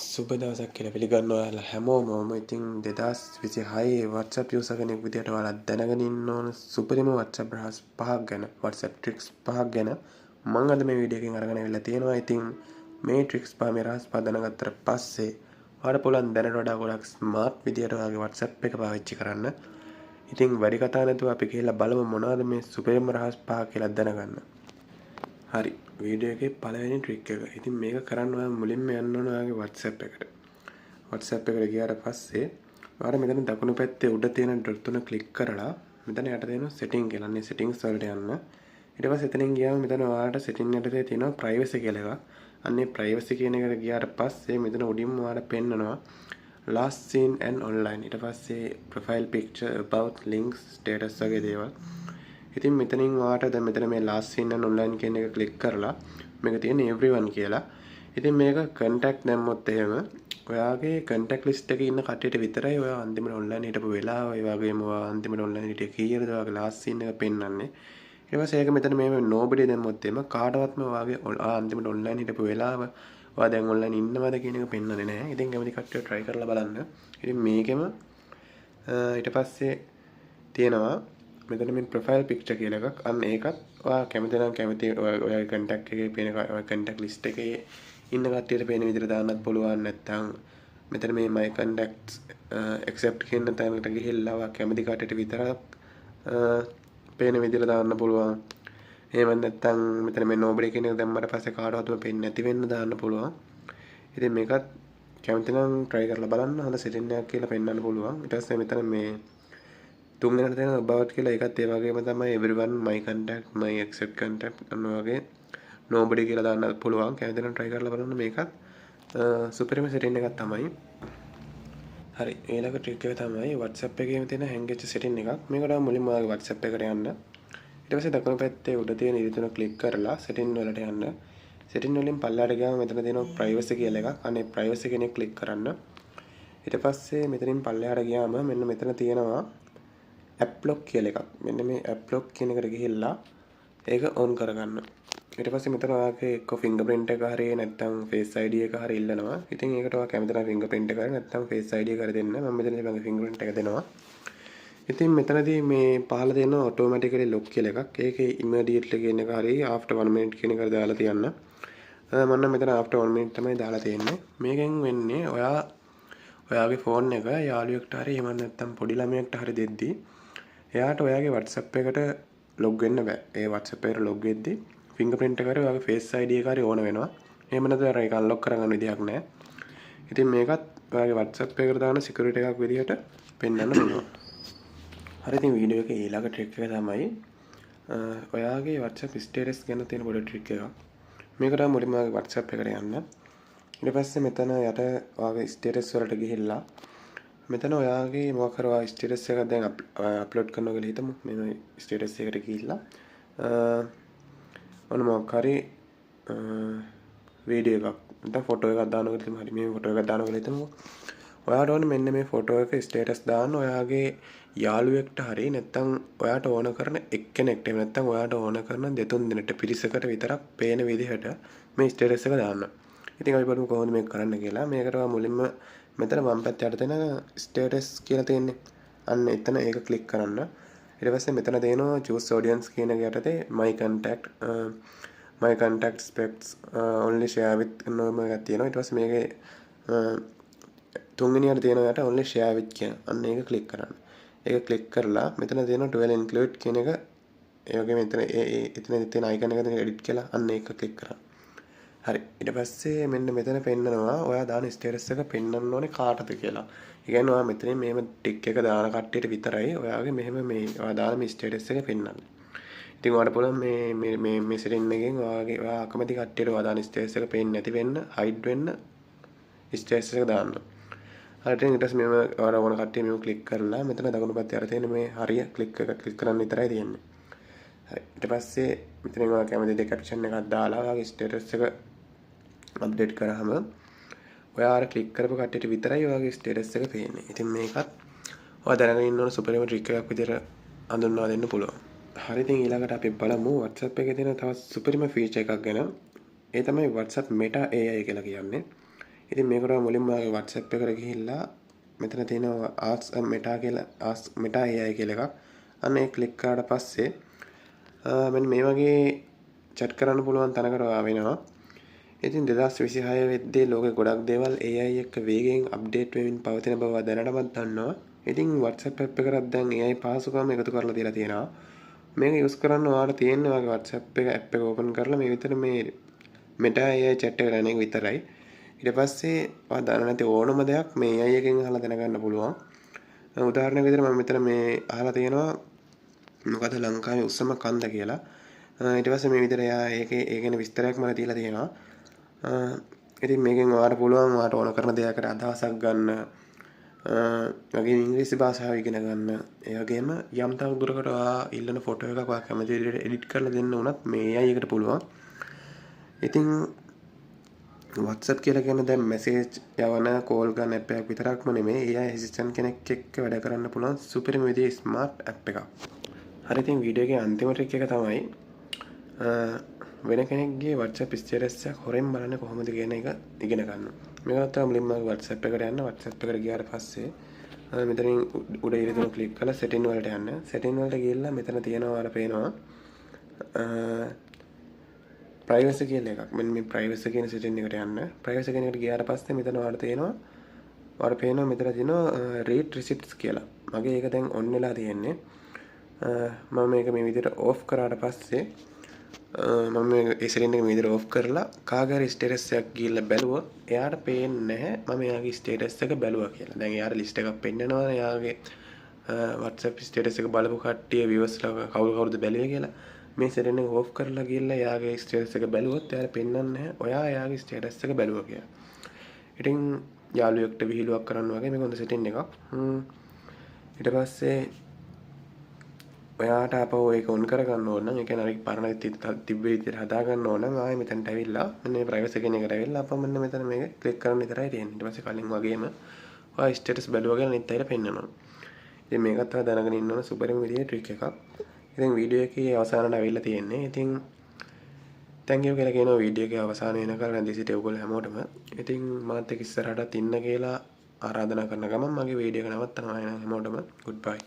සුබ දවසක් කියලා පිළිගන්නවා ඔයාලා හැමෝම. ඉතින් 2026 WhatsApp user කෙනෙක් විදියට ඔයාලා දැනගෙන ඉන්න ඕන සුපිරිම WhatsApp රහස් පහක් ගැන, WhatsApp tricks පහක් ගැන මම අද මේ වීඩියෝ එකෙන් අරගෙන ආවිල්ලා තියෙනවා. ඉතින් මේ ට්‍රික්ස් පහ, මේ රහස් පහ දැනගත්තට පස්සේ ඔයාලට පුළුවන් දැනට වඩා ගොඩක් ස්මාර්ට් විදියට ඔයාගේ WhatsApp එක පාවිච්චි කරන්න. ඉතින් වැඩි කතා නැතුව අපි ගිහිල්ලා බලමු මොනවද මේ සුපිරිම රහස් පහ කියලා දැනගන්න. හරි, වීඩියෝ එකේ පළවෙනි ට්‍රික් එක. ඉතින් මේක කරන්න ඔයා මුලින්ම යන්න ඕන ඔයාගේ WhatsApp එකට. WhatsApp එකට ගියාට පස්සේ ඔයාලා මෙතන දකුණු පැත්තේ උඩ තියෙන ඩොට් තුන ක්ලික් කරලා මෙතන යට තියෙනවා සෙටින් කියලා. අන්න සෙටින්ග්ස් වලට යන්න. ඊට පස්සේ එතනින් ගියාම මෙතන ඔයාලට සෙටින් යටතේ තියෙනවා ප්‍රයිවසි කියලා එකක්. අන්න ඒ ප්‍රයිවසි කියන එකට ගියාට පස්සේ මෙතන උඩින්ම ඔයාලට පෙන්නනවා last seen and online. ඊට පස්සේ profile picture, about, links, status වගේ දේවල්. ඉතින් මෙතනින් ඔයාට දැන් මෙතන මේ last seen and online කියන එක ක්ලික් කරලා මේක තියෙන everyone කියලා. ඉතින් මේක contact දැම්මොත් එහෙම ඔයාගේ contact list එකේ ඉන්න කට්ටියට විතරයි ඔයා අන්තිමට online හිටපු වෙලාව, ඒ වගේම ඔයා අන්තිමට online හිටියේ කීයටද ඔයාගේ last seen එක පෙන්වන්නේ. ඊට පස්සේ ඒක මෙතන මේ nobody දැම්මොත් එහෙම කාටවත්ම ඔයාගේ ඔයා අන්තිමට online හිටපු වෙලාව, ඔයා දැන් online ඉන්නවද කියන එක පෙන්වන්නේ නැහැ. ඉතින් කැමති කට්ටිය try කරලා බලන්න. ඉතින් මේකෙම ඊට පස්සේ තියෙනවා මෙතන මේ ප්‍රොෆයිල් පික්චර් කියලා එකක්. අන්න ඒකත් ඔයා කැමති නම් කැමති ඔයාගේ කන්ටැක්ට් එකේ පේන, ඔයාගේ කන්ටැක්ට් ලිස්ට් එකේ ඉන්න කට්ටියට පේන විදිහට දාන්නත් පුළුවන්. නැත්නම් මෙතන මේ my contacts except කියන තැනට ගිහිල්ලා ඔයා කැමති කට්ටියට විතරක් පේන විදිහට දාන්න පුළුවන්. එහෙම නැත්නම් මෙතන මේ nobody කියන එක දැම්මට පස්සේ කාටවත්ම පේන්නේ නැති වෙන්න දාන්න පුළුවන්. ඉතින් මේකත් කැමති නම් try කරලා බලන්න, හොඳ සෙටින් එකක් කියලා පෙන්වන්න පුළුවන්. ඊට පස්සේ මෙතන මේ තුන්වෙනිට තියෙන about කියලා ඒකත් ඒ වගේම තමයි everyone, my contact, my except contact අන්න වගේ nobody කියලා දාන්න පුළුවන්. කැමති නම් try කරලා බලන්න, මේකත් සුපිරිම සෙටින් එකක් තමයි. හරි, ඊළඟ ට්‍රික් එක තමයි WhatsApp එකේම තියෙන හැංගිච්ච සෙටින් එකක්. මේකට මුලින්ම ඔයාගේ WhatsApp එකට යන්න. ඊට පස්සේ දකුණු පැත්තේ උඩ තියෙන ඉරි තුන ක්ලික් කරලා සෙටින් වලට යන්න. සෙටින් වලින් පල්ලෙහාට ගියාම මෙතන තියෙනවා ප්‍රයිවසි කියලා එකක්. අනේ ප්‍රයිවසි කියන එක ක්ලික් කරන්න. ඊට පස්සේ මෙතනින් පල්ලෙහාට ගියාම මෙන්න මෙතන තියෙනවා ඇප් ලොක් කියලා එකක්. මෙන්න මේ ඇප් ලොක් කියන එකට ගිහිල්ලා ඒක ඔන් කරගන්න. ඊට පස්සේ මෙතන ඔයාගේ එක්ක ෆින්ගර්ප්‍රින්ට් එක හරි නැත්නම් ෆේස් ID එක හරි ඉල්ලනවා. ඉතින් ඒකට ඔයා කැමති නම් ෆින්ගර්ප්‍රින්ට් එක හරි නැත්නම් ෆේස් ID එක හරි දෙන්න. මම මෙතනදී මගේ ෆින්ගර්ප්‍රින්ට් එක දෙනවා. ඉතින් මෙතනදී මේ පහළ තියෙන ඔටෝමැටිකලි ලොක් කියලා එකක්. ඒකේ ඉමීඩියට්ලි කියන එක හරි ආෆ්ටර් 1 මිනිට් කියන එක හරි දාලා තියන්න. මම නම් මෙතන ආෆ්ටර් 1 මිනිට් තමයි දාලා තියෙන්නේ. මේකෙන් වෙන්නේ ඔයා ඔයාගේ ෆෝන් එක යාළුවෙක්ට හරි එහෙම නැත්නම් පොඩි ළමයෙක්ට හරි දෙද්දී එයාට ඔයාගේ WhatsApp එකට ලොග් වෙන්න බෑ. ඒ WhatsApp එකට ලොග් වෙද්දී ෆින්ගර්ප්‍රින්ට් එක හරි ඔයාගේ Face ID එක හරි ඕන වෙනවා. එහෙම නැත්නම් අර ඒක අන්ලොක් කරගන්න විදිහක් නෑ. ඉතින් මේකත් ඔයාගේ WhatsApp එකට දාන සිකියුරිටි එකක් විදිහට පෙන්වන්න පුළුවන්. හරි, ඉතින් වීඩියෝ එකේ ඊළඟ ට්‍රික් එක තමයි ඔයාගේ WhatsApp status ගැන තියෙන පොඩි ට්‍රික් එකක්. මේකට මුලින්ම ඔයාගේ WhatsApp එකට යන්න. ඊට පස්සේ මෙතන යට ඔයාගේ ස්ටේටස් වලට ගිහිල්ලා මෙතන ඔයාගේ මොකක් හරි ඔයා ස්ටේටස් එකක් දැන් අප්ලෝඩ් කරනවා කියලා හිතමු. මේ ස්ටේටස් එකට ගිහිල්ලා ඔන්න මොකක් හරි වීඩියෝ එකක් නැත්නම් ෆොටෝ එකක් දානවා කියලා හිතමු. හරි, මේ ෆොටෝ එකක් දානවා කියලා හිතමු. ඔයාට ඕනේ මෙන්න මේ ෆොටෝ එක ස්ටේටස් දාන්න ඔයාගේ යාළුවෙක්ට හරි නැත්නම් ඔයාට ඕන කරන එක්කෙනෙක්ට, එහෙම නැත්නම් ඔයාට ඕන කරන දෙතුන් දෙනෙක්ට, පිරිසකට විතරක් පේන විදිහට මේ ස්ටේටස් එක දාන්න. ඉතින් අපි බලමු කොහොමද මේක කරන්න කියලා. මේකට ඔයා මුලින්ම මෙතන වම් පැත්තේ යට තියෙන ස්ටේටස් කියලා තියෙන්නේ. අන්න එතන ඒක ක්ලික් කරන්න. ඊට පස්සේ මෙතන තියෙනවා choose audience කියන එක යටතේ my contact, my contact except, only share with නෝම එකක් තියෙනවා. ඊට පස්සේ මේකේ තුන්වෙනියට තියෙනවා යට only share with කියන. අන්න ඒක ක්ලික් කරන්න. ඒක ක්ලික් කරලා මෙතන තියෙනවා 12 include කියන එක. ඒ වගේම එතන ඒ ඒ එතන තියෙන අයිකන් එක තියෙන එඩිට් කියලා. අන්න ඒක ක්ලික් කරන්න. හරි, ඊට පස්සේ මෙන්න මෙතන පෙන්නනවා ඔයා දාන ස්ටේටස් එක පෙන්වන්න ඕනේ කාටද කියලා. ඒ කියන්නේ ඔයා මෙතනින් මෙහෙම ටික් එක දාන කට්ටියට විතරයි ඔයාගේ මෙහෙම මේ ඔයා දාන මේ ස්ටේටස් එක පෙන්වන්නේ. ඉතින් ඔයාලට පුළුවන් මේ මේ මේ මේ සෙටින් එකෙන් ඔයාගේ ඔයා අකමැති කට්ටියට ඔයා දාන ස්ටේටස් එක පේන්නේ නැති වෙන්න, හයිඩ් වෙන්න ස්ටේටස් එක දාන්න. හරි, ඉතින් ඊට පස්සේ මෙහෙම ඔයාලා ඕන කට්ටිය මෙහෙම ක්ලික් කරලා මෙතන දකුණු පැත්තේ අර තියෙන මේ හරිය ක්ලික් එක ක්ලික් කරන්න විතරයි තියෙන්නේ. හරි, ඊට පස්සේ මෙතනින් ඔයා කැමති දේ කැප්ෂන් එකක් දාලා ඔයාගේ ස්ටේටස් එක අප්ඩේට් කරාම ඔයා අර ක්ලික් කරපු කට්ටියට විතරයි ඔයාගේ ස්ටේටස් එක පේන්නේ. ඉතින් මේකත් ඔයා දැනගෙන ඉන්න ඕන සුපිරිම ට්‍රික් එකක් විදිහට හඳුන්වා දෙන්න පුළුවන්. හරි, ඉතින් ඊළඟට අපි බලමු WhatsApp එකේ තියෙන තවත් සුපිරිම ෆීචර් එකක් ගැන. ඒ තමයි WhatsApp Meta AI කියලා කියන්නේ. ඉතින් මේකට මුලින්ම ඔයාගේ WhatsApp එකට ගිහිල්ලා මෙතන තියෙනවා Ask a Meta කියලා, Ask Meta AI කියලා එකක්. අන්න ඒක ක්ලික් කරාට පස්සේ මෙන්න මේ වගේ චැට් කරන්න පුළුවන් තැනකට ඔයා වෙනවා. ඉතින් 2026 වෙද්දී ලෝකෙ ගොඩක් දේවල් AI එක්ක වේගයෙන් අප්ඩේට් වෙමින් පවතින බව දැනටමත් දන්නවා. ඉතින් WhatsApp app එකටත් දැන් AI පහසුකම් එකතු කරලා දීලා තියෙනවා. මේක යූස් කරන්න ඔයාලට තියෙන්නේ ඔයාගේ WhatsApp එක ඇප් එක ඕපන් කරලා මේ විතර මේ Meta AI chat එකට යන එක විතරයි. ඊට පස්සේ ඔයා දන්නේ නැති ඕනම දෙයක් මේ AI එකෙන් අහලා දැනගන්න පුළුවන්. උදාහරණයක් විදිහට මම මෙතන මේ අහලා තියෙනවා මොකද ලංකාවේ උස්සම කන්ද කියලා. ඊට පස්සේ මේ විදිහට එයා ඒකේ ඒ ගැන විස්තරයක් මට දීලා තියෙනවා. ඉතින් මේකෙන් ඔයාලට පුළුවන් ඔයාලට ඕන කරන දෙයකට අදහසක් ගන්න, වගේම ඉංග්‍රීසි භාෂාව ඉගෙන ගන්න, ඒ වගේම යම් තාක් දුරකට ඔයා ඉල්ලන ෆොටෝ එකක් ඔයා කැමති විදිහට එඩිට් කරලා දෙන්න උනත් මේ AI එකට පුළුවන්. ඉතින් WhatsApp කියලා කියන්නේ දැන් මැසේජ් යවන, කෝල් ගන්න ඇප් එකක් විතරක්ම නෙමෙයි, AI assistant කෙනෙක් එක්ක වැඩ කරන්න පුළුවන් සුපිරිම විදිහේ ස්මාර්ට් ඇප් එකක්. හරි, ඉතින් වීඩියෝ එකේ අන්තිම ට්‍රික් එක තමයි වෙන කෙනෙක්ගේ WhatsApp status එකක් හොරෙන් බලන්නේ කොහොමද කියන එක ඉගෙන ගන්න. මේකත් තමයි මුලින්ම WhatsApp එකට යන්න. WhatsApp එකට ගියාට පස්සේ මෙතනින් උඩ ඉරි තුන ක්ලික් කරලා සෙටින් වලට යන්න. සෙටින් වලට ගිහිල්ලා මෙතන තියෙනවා ඔයාලා පේනවා ප්‍රයිවසි කියලා එකක්. මෙන්න මේ ප්‍රයිවසි කියන සෙටින් එකට යන්න. ප්‍රයිවසි කියන එකට ගියාට පස්සේ මෙතන ඔයාලට තියෙනවා, ඔයාලට පේනවා මෙතන තියෙනවා රීඩ් රිසිප්ට්ස් කියලා. මගේ ඒක දැන් ඔන් වෙලා තියෙන්නේ. මම මේක මේ විදිහට ඕෆ් කරාට පස්සේ, මම මේ ඒ සෙටින් එක මේ විදිහට ඕෆ් කරලා කාගේ හරි ස්ටේටස් එකක් ගිහිල්ලා බැලුවොත් එයාට පේන්නේ නැහැ මම එයාගේ ස්ටේටස් එක බැලුවා කියලා. දැන් එයාට ලිස්ට් එකක් පෙන්නනවා එයාගේ WhatsApp status එක බලපු කට්ටිය විවර්ස්ලා කවුරු කවුරුද බැලුවේ කියලා. මේ සෙටින් එක ඕෆ් කරලා ගිහිල්ලා එයාගේ ස්ටේටස් එක බැලුවොත් එයාට පෙන්නන්නේ නැහැ ඔයා එයාගේ ස්ටේටස් එක බැලුවා කියලා. ඉතින් යාළුවෙක්ට විහිළුවක් කරන්න වගේ මේක හොඳ සෙටින් එකක්. ඊට පස්සේ ඔයාට ආපහු ඒක ඔන් කරගන්න ඕන නම්, ඒ කියන්නේ අර පරණ තිබ්බ විදිහට හදා ගන්න ඕන නම්, ආයෙ මෙතනට ඇවිල්ලා මෙන්න මේ ප්‍රයිවසි කියන එකට ඇවිල්ලා අපව මෙන්න මෙතන මේක ක්ලික් කරන්න විතරයි තියෙන්නේ. ඊට පස්සේ කලින් වගේම ඔයා ස්ටේටස් බැලුවා කියලා අනිත් අයට පෙන්නනවා. ඉතින් මේකත් ඔයා දැනගෙන ඉන්න ඕන සුපිරිම විදිහේ ට්‍රික් එකක්. ඉතින් වීඩියෝ එකේ අවසානට ඇවිල්ලා තියෙන්නේ. ඉතින් thank you කියලා කියනවා වීඩියෝ එකේ අවසාන වෙනකල් රැඳී සිටිය ඔයගොල්ලෝ හැමෝටම. ඉතින් මාත් එක්ක ඉස්සරහටත් ඉන්න කියලා ආරාධනා කරන ගමන් මගේ වීඩියෝ එක නවත්තනවා. එහෙනම් හැමෝටම goodbye.